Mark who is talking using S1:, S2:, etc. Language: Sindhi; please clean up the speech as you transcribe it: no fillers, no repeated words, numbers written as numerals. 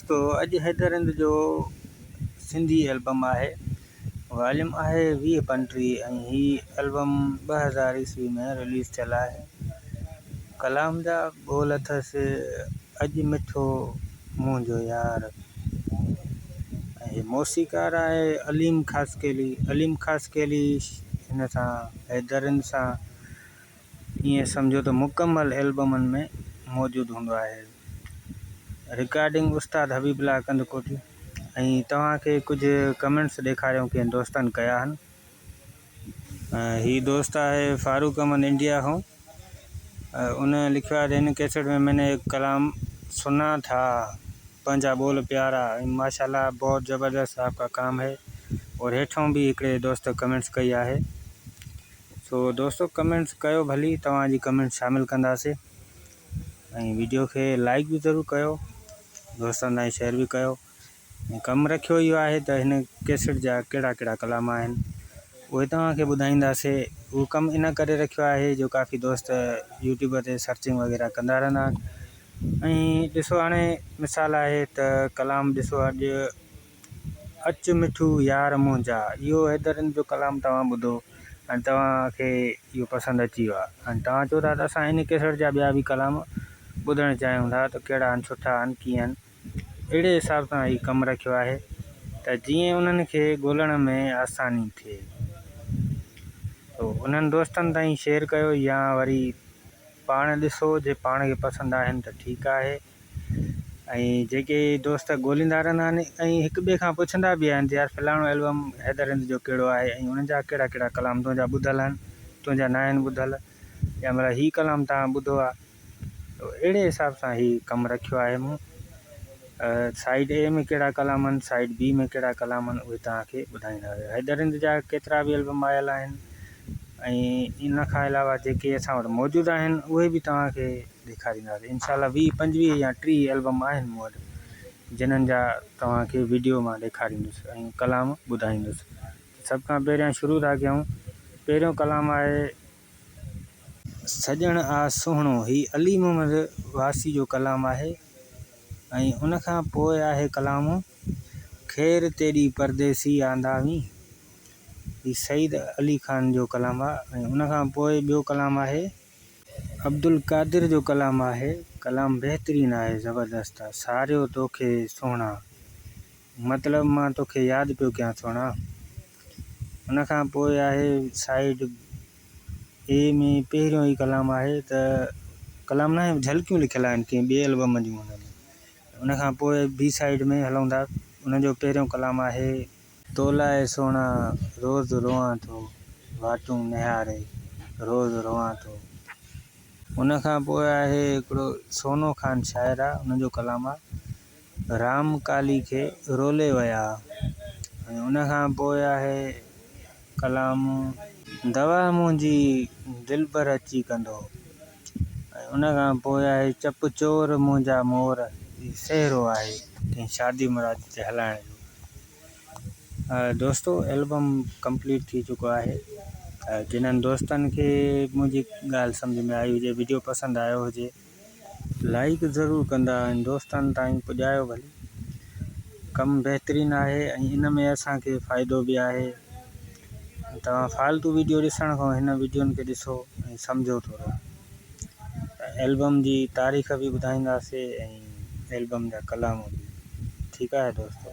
S1: دوستو اڄ حيدر رند جو سنڌي البم آهي واليوم آهي 20 25 ۽ هي البم 2000 عيسوي ۾ رليز ٿيل آهي ڪلام جا ٻول اٿس اڄ مٺو منهنجو يار ۽ هي موسيقار آهي عليم خاصخيلي عليم خاصخيلي هن سان حيدر رند سان ائين سمجهو ته مڪمل البمن ۾ موجود هوندو آهي. رڪارڊنگ استاد حبيب الله ڪنڌڪوٽي ۽ توهان کي ڪجهه ڪمينٽس ڏيکاريون ڪنهن دوستن ڪيا آهن. هي دوست آهي فاروق احمد انڊيا کان ان لکيو آهي ته هن ڪيسٽ ۾ مين ني ايڪ ڪلام سنا ٿا پنهنجا ٻول پيارا ۽ ماشاء الله بهت زبردست آپ ڪا ڪام هي اور هيٺون به هڪڙي دوست ڪمينٽس ڪئي آهي. سو دوستو ڪمينٽس ڪيو ڀلي توهان جي ڪمينٽس شامل ڪنداسي ۽ ويڊيو کي لائڪ به ضرور ڪيو دوستن تائين شيئر به ڪيو ۽ ڪم رکيو اهو آهي ته هن ڪيسٽ جا ڪهڙا ڪهڙا ڪلام آهن اهي توهان کي ٻڌائينداسي اهو ڪم ان ڪري رکيو آهي جو ڪافي دوست يوٽيوب تي سرچنگ وغيره ڪندا رهندا آهن ۽ ڏسو هاڻي مثال آهي ته ڪلام ڏسو اڄ اچ مٺو يار منهنجا اهو حيدر رند جو ڪلام توهان ٻڌو ۽ توهان کي اهو پسند اچي ويو آهي ۽ توهان چئو ٿا ته اسان ان ڪيسٽ جا ٻيا به ڪلام ٻڌڻ چاهيون ٿا ته ڪهڙا آهن سٺا آهن ڪيئن آهن اهڙي حساب سان هي ڪم رکيو آهي ته جيئن انهن کي ڳولڻ ۾ آساني ٿئي تو انهن دوستن تائين شيئر ڪيو يا وري پاڻ ڏسو جي پاڻ کي پسند آهن ته ٺيڪ آهي ۽ جيڪي دوست ڳوليندا رهندا آهن ۽ هڪ ٻئي کان پڇندا به آهن ته يار فلاڻو البم حيدر رند جو ڪهڙو آهي ۽ انهن جا ڪهڙا ڪهڙا ڪلام تنهنجا ٻڌل آهن تنهنجا ناهن ٻڌل يا مطلب هي ڪلام توهان ٻڌو آهي ته اهڙي حساب سان هي ڪم رکيو آهي مون سائيڊ اي ۾ ڪهڙا ڪلام آهن سائيڊ بي ۾ ڪهڙا ڪلام آهن اهي توهان کي ٻڌائيندا ويو حيدر رند جا ڪيترا به البم آيل آهن ۽ ان کان علاوه جيڪي اسان وٽ موجود آهن اهي به توهان کي ڏيکارينداسين انشاء الله 20 25 يا 30 البم آهن مون وٽ جنھن جا توهان کي وڊيو مان ڏيکاريندس ۽ ڪلام ٻڌائيندس سڀ کان پهريان شروع ٿا ڪيون پهريون ڪلام آهي سڄڻ آ سهڻو هي علي محمد واسي جو ڪلام آهي ۽ ان کان پوء آهي ڪلام خير تيڏي پرديسي آندا وين هي سعيد علي خان جو ڪلام آ ۽ ان کان پوء ٻيو ڪلام آهي عبدالقادر جو ڪلام آهي ڪلام بهترين آهي زبردست آ ساريو توکي سهڻا مطلب مان توکي ياد پيو ڪيان سهڻا ان کان پوء آهي سائيڊ اي ۾ پهريون ئي ڪلام آهي ته ڪلام ناهي جهلڪيون لکيل آهن ڪنهن ٻئي البم جون ان ۾ ان کان پوء بي سائيڊ ۾ هلون ٿا ان جو پهريون ڪلام آهي تو لاء سهڻا روز روئان ٿو، واٽون نهاري روز روئان ٿو. ان کان پوء آهي هڪڙو سونو خان شاعر آ ان جو ڪلام آ رام ڪالي کي رولي ويا ۽ ان کان پوء آهي ڪلام دوا منهنجي دلبر اچي ڪندو ۽ ان کان پوء آهي چپ چور منهنجا مور هي سهرو آهي ڪنهن شادي مرادي تي هلائڻ جو. دوستو البم ڪمپليٽ ٿي چڪو آهي جنھن دوستن کي منھنجي ڳالھ سمجھ ۾ آئي ھجي وڊيو پسند آيو ھجي لائيڪ ضرور ڪندا ۽ دوستن تائين پڄايو ڀلي ڪم بهترين آهي ۽ ان ۾ اسان کي فائدو به آهي توهان فالتو وڊيو ڏسڻ کان هن وڊيون کي ڏسو ۽ سمجھو ٿورو البم جي تاريخ به ٻڌائينداسي ۽ البم جا ڪلام به ٺيڪ آهي دوستو.